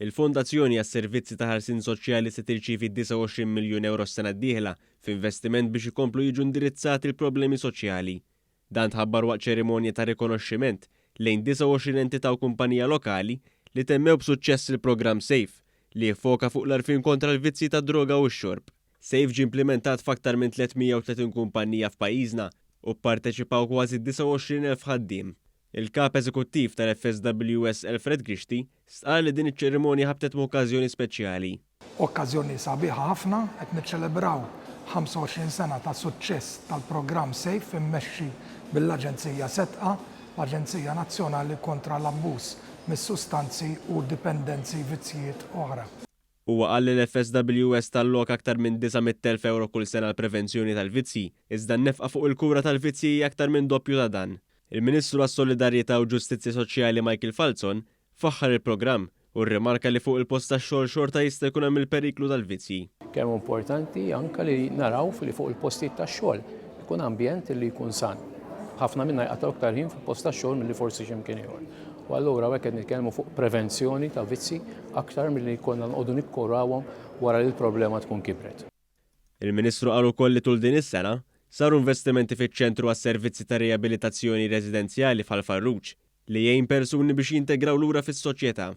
Il-Fondazzjoni għas-Servizzi ta' Ħarsien Soċjali se tirċievi 29 miljun ewro s-sena d-dieħla f'investiment biex ikomplu jiġu indirizzati l-problemi soċjali. Dan tħabbar waqt ċerimonja ta' rikonoxximent lejn 29 entità u kumpanija lokali li temmew b'suċċess il-programm safe, li jiffoka fuq l-għarfien kontra l-vizzji tad-droga u x-xorb. Safe ġie implimentat f'aktar minn 330 kumpanija f'pajjiżna u pparteċipaw kważi 29,000 ħaddiem. Il-Kap Eżekuttiv tal-FSWS Alfred Grixti stqarr li din iċ-ċerimonja ħabtet m'okkażjoni speċjali. Okkażjoni sabiħa ħafna, qed niċċelebraw 25 sena ta' suċċess tal-programm safe immexxi mill-Aġenzija Sedqa, l-Aġenzija Nazzjonali kontra l-Abbuż mis-Sustanzi u Dipendenzi Vizzjijiet Oħra. Huwa qal li l-FSWS talloka aktar minn 900,000 ewro kull sena għall-prevenzjoni tal-vizzji, iżda n-nefqa fuq il-kura tal-vizzji hija aktar minn doppju ta' dan. Il-Ministru għas-Solidarjetà u Ġustizzja Soċjali Michael Falzon faħħar il-programm u rrimarka li fuq il-post tax-xogħol xorta jista' jkun hemm il-periklu tal-vizzji. Kemm hu importanti anke li naraw li fuq il-postijiet tax-xogħol ikun ambjent li jkun san. Ħafna minna jqattgħu iktar ħin fil-post tax-xogħol milli forsi xi mkien ieħor. U allura hawnhekk qed nitkellmu fuq prevenzjoni ta' vizzji aktar milli jkollna noqogħdu nikkurawhom wara li l-problema tkun kibret. Il-Ministru qal ukoll li tul din is-sena, saru investimenti fiċ-Ċentru għas-Servizzi ta' Riabilitazzjoni Residenzjali f'Ħal Farruġ, li jgħin persuni biex jintegraw lura fis-soċjetà.